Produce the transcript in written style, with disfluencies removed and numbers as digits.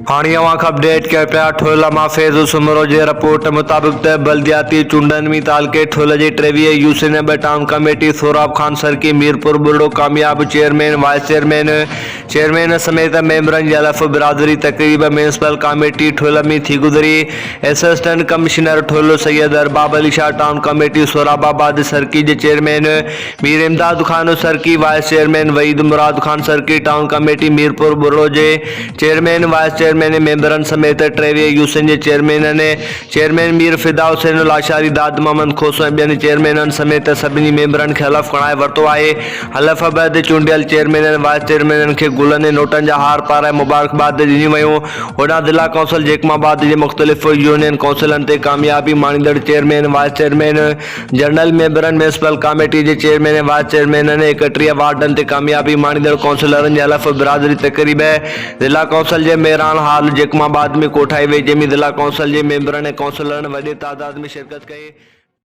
هاڻي اوهان کي اپڊيٽ ڪيون پيا ٺل مان فيض سومرو جي رپورٽ مطابق ته بلدياتي چونڊن ۾ تعلقي ٺل جي 23 يو سي ۽ ٻه ٽائون ڪميٽي سهراب خان سرڪي ميرپور ٻرڙو ڪامياب چيئرمين وائيس چيئرمين چيئرمين سميت ميمبرن جي حلف برادري تقريب ميونسپل ڪاميٽي ٺل ۾ ٿي گذري assistant commissioner Thul Syed Arbab Ali Shah town committee Sohrababad Sarki جي chairman Mir Imdad Khan Sarki, vice chairman Waheed Murad Khan Sarki, town committee Mirpur Buriro جي چيئرمين، وائيس چيئرمين ۽ ميمبرن سميت 23 Usain جي چيئرمينن، chairman Mir Fida Hussain Lashari, داد محمد کوسو ۽ ٻين چيئرمينن سميت سڀني ميمبرن کي حلف کڻائي ورتو آهي. حلف بعد چونڊيل چيئرمينن، وائيس چيئرمينن کي گلن ۽ نوٽن جا هار پارائي مبارڪباد ڏنيون ويون. هوڏانهن ضلع ڪائونسل جيڪب آباد جي مختلف يونين ڪائونسلن تي ڪاميابي ماڻيندڙ چيئرمين، وائيس چيئرمين، جنرل ميمبرن، ميونسپل ڪاميٽي جي چيئرمين ۽ وائيس چيئرمينن ۽ 31 وارڊن تي ڪاميابي ماڻيندڙ ڪائونسلرن جي حلف برادري تقريب ضلع ڪائونسل جي ميران هال جيڪب آباد ۾ ڪوٺائي وئي جنهن ۾ ضلع ڪائونسل جي ميمبرن ۽ ڪائونسلرن وڏي تعداد ۾ شرڪت ڪئي.